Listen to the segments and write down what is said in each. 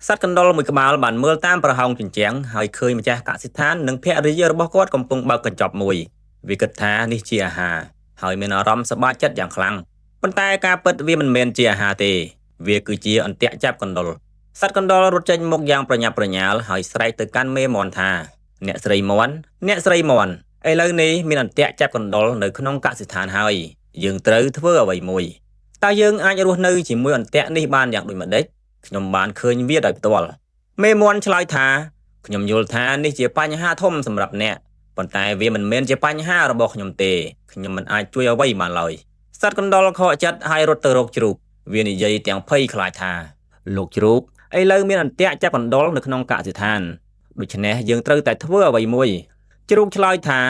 សត្វកណ្ដុរមួយក្បាលបានមើលតាមប្រហោងជញ្ជាំងហើយឃើញម្ចាស់កសិដ្ឋាននិងភរិយារបស់គាត់កំពុងបើកកញ្ចប់មួយវាគិតថានេះជាអាហារហើយមានអារម្មណ៍សប្បាយចិត្តយ៉ាងខ្លាំងប៉ុន្តែការពិតវាមិនមែនជាអាហារទេវាគឺជាអន្ទាក់ចាប់កណ្ដុរសត្វកណ្ដុររត់ចេញមកយ៉ាងប្រញាប់ប្រញាល់ហើយស្រែកទៅកាន់មេមាន់ថាអ្នកស្រីមាន់អ្នកស្រីមាន់ឥឡូវនេះមានអន្ទាក់ចាប់កណ្ដុរនៅក្នុងកសិដ្ឋានហើយយើងត្រូវធ្វើអ្វីមួយតើយើងអាចរស់នៅជាមួយអន្ទាក់នេះបានយ៉ាងដូចម្តេចខ្ញុំបានឃើញវាដោយផ្ទាល់មេមាន់ឆ្លើយថាខ្ញុំយល់ថានេះជាបញ្ហាធំសម្រាប់អ្នកប៉ុន្តែវាមិនមែនជាបញ្ហារបស់ខ្ញុំទេខ្ញុំមិនអាចជួយអ្វីបានឡើយសត្វកណ្ដុរខកចិត្តហើយរត់ទៅរកជ្រូកវានិយាយទាំងភ័យខ្លាចថាលោកជ្រូកឥឡូវមានអន្ទាក់ចាប់កណ្ដុរនៅក្នុងកសិដ្ឋានដូច្នេះយើងត្រូវតែធ្វើអ្វីមួយជ្រូកឆ្លើយថា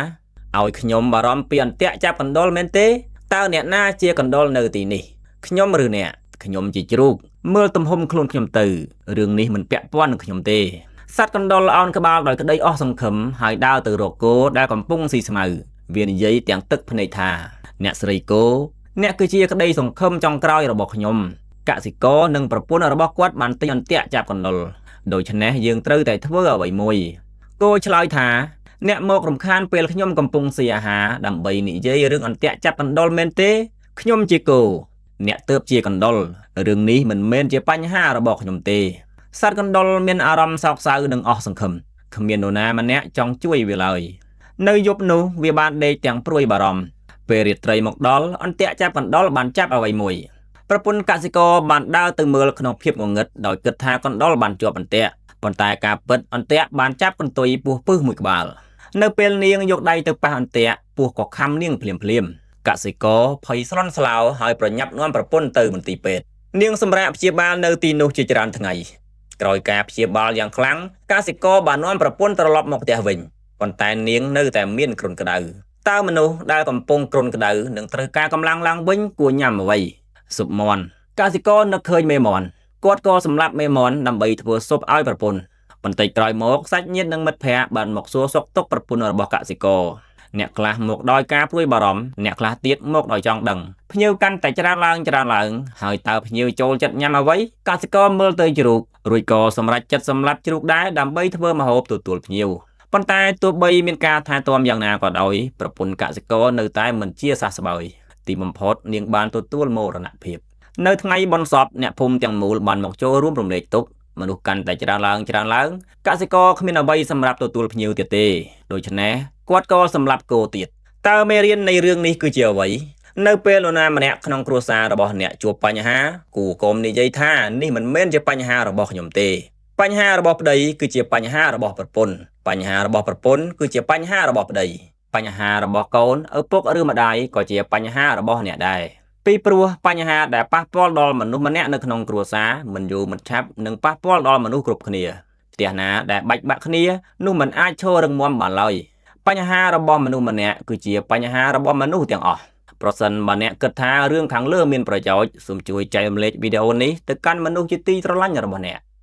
ឲ្យខ្ញុំបារម្ភពីអន្ទាក់ចាប់កណ្ដុរមែនទេតើអ្នកណាជាកណ្ដុរនៅទីនេះខ្ញុំឬអ្នកខ្ញុំជាជ្រូកមើលទំហំខ្លួនខ្ញុំទៅរឿងនេះមិនពាក់ព័ន្ធនឹងខ្ញុំទេសត្វកណ្ដុរអោនក្បាលដោយក្តីអស់សង្ឃឹមហើយដើរទៅរកគោដែលកំពុងស៊ីស្មៅវានិយាយទាំងទឹកភ្នែកថាអ្នកស្រីគោអ្នកគឺជាក្តីសង្ឃឹមចុងក្រោយរបស់ខ្ញុំកសិករនិងប្រពន្ធរបស់គាត់បានទិញអន្ទាក់ចាប់កណ្ដុរដូច្នេះយើងត្រូវតែធ្វើអ្វីមួយគោឆ្លើយថាអ្នកមករំខានពេលខ្ញុំកំពុងស៊ីអាហារដើម្បីនិយាយរឿងអន្ទាក់ចាប់កណ្ដុរមែនទេខ្ញុំជាគោអ្នកទើបជាកណ្ដុររឿងនេះមិនមែនជាបញ្ហារបស់ខ្ញុំទេសត្វកណ្ដុរមានអារម្មណ៍សោកសៅនិងអស់សង្ឃឹមគ្មាននរណាម្នាក់ចង់ជួយវាឡើយនៅយប់នោះវាបានដេកទាំងព្រួយបារម្ភពេលរាត្រីមកដល់អន្ទាក់ចាប់កណ្ដុរបានចាប់អ្វីមួយប្រពន្ធកសិករបានដើរទៅមើលក្នុងភាពងងឹតដោយគិតថាកណ្ដុរបានជាប់អន្ទាក់ប៉ុន្តែការពិតអន្ទាក់បានចាប់កន្ទុយពស់ពឹសមួយក្បាលនៅពេលនាងយកដៃទៅប៉ះអន្ទាក់ពស់ក៏ខំនាងភ្លាមភ្លាមកសិករភ័យស្លន់ស្លោហើយប្រញាប់នាំប្រពន្ធទៅមន្ទីរពេទ្យនាងសម្រាកព្យាបាលនៅទីនោះជាច្រើនថ្ងៃក្រោយការព្យាបាលយ៉ាងខ្លាំងកសិករបាននាំប្រពន្ធត្រឡប់មកផ្ទះវិញប៉ុន្តែនាងនៅតែមានគ្រុនក្តៅតើមនុស្សដែលកំពុងគ្រុនក្តៅនឹងត្រូវការកម្លាំងឡើងវិញគួរញ៉ាំអ្វីស៊ុបមាន់កសិករនឹកឃើញមេមាន់គាត់ក៏សម្លាប់មេមាន់ដើម្បីធ្វើស៊ុបឲ្យប្រពន្ធបន្តិចក្រោយមកសាច់ញាតិនិងមិត្តភ័ក្តិបានមកសួរសុខទុក្ខប្រពន្ធរបស់កសិករអ្នកខ្លះមកដោយការព្រួយបារម្ភអ្នកខ្លះទៀតមកដោយចង់ដឹងភ្ញៀវកាន់តែច្រើនឡើងច្រើនឡើងហើយតើភ្ញៀវចូលចិត្តញ៉ាំអ្វីកសិករមើលទៅជ្រូករួចក៏សម្រេចចិត្តសម្លាប់ជ្រូកដែរដើម្បីធ្វើម្ហូបទទួលភ្ញៀវប៉ុន្តែទោះបីមានការថែទាំយ៉ាងណាក៏ដោយប្រពន្ធកសិករនៅតែមិនជាសះស្បើយទីបំផុតនាងបានទទួលមរណភាពនៅថ្ងៃបុណ្យសពអ្នកភូមិទាំងមូលបានមកចូលរួមរំលែកទុក្ខមនុស្សកាន់តែច្រើនឡើងច្រើនឡើងកសិករគ្មានអ្វីសម្រាប់ទទួលភ្ញៀវទៀតទេដូច្នេះគាត់ក៏សម្លាប់គោទៀតតើមេរៀននៃរឿងនេះគឺជាអ្វីនៅពេលនរណាម្នាក់ក្នុងគ្រួសាររបស់អ្នកជួបបញ្ហាគួរកុំនិយាយថានេះមិនមែនជាបញ្ហារបស់ខ្ញុំទេបញ្ហារបស់ប្តីគឺជាបញ្ហារបស់ប្រពន្ធបញ្ហារបស់ប្រពន្ធគឺជាបញ្ហារបស់ប្តីបញ្ហារបស់កូនឪពុកឬម្ដាយក៏ជាបញ្ហារបស់អ្នកដែរពីព្រោះបញ្ហាដែលប៉ះពាល់ដល់មនុស្សម្នាក់នៅក្នុងគ្រួសារមិនយូរមិនឆាប់នឹងប៉ះពាល់ដល់មនុស្សគ្រប់គ្នាផ្ទះណាដែលបែកបាក់គ្នានោះមិនអាចឈររឹងមាំបានឡើយបញ្ហារបស់មនុស្សម្នាក់គឺជាបញ្ហារបស់មនុស្សទាំងអស់ប្រសិនបើអ្នកគិតថារឿងខាងលើមានប្រយោជន៍សូមជួយចែករំលែកវីដេអូនេះទៅកាន់មនុស្សជាទីស្រឡាញ់របស់អ្នក។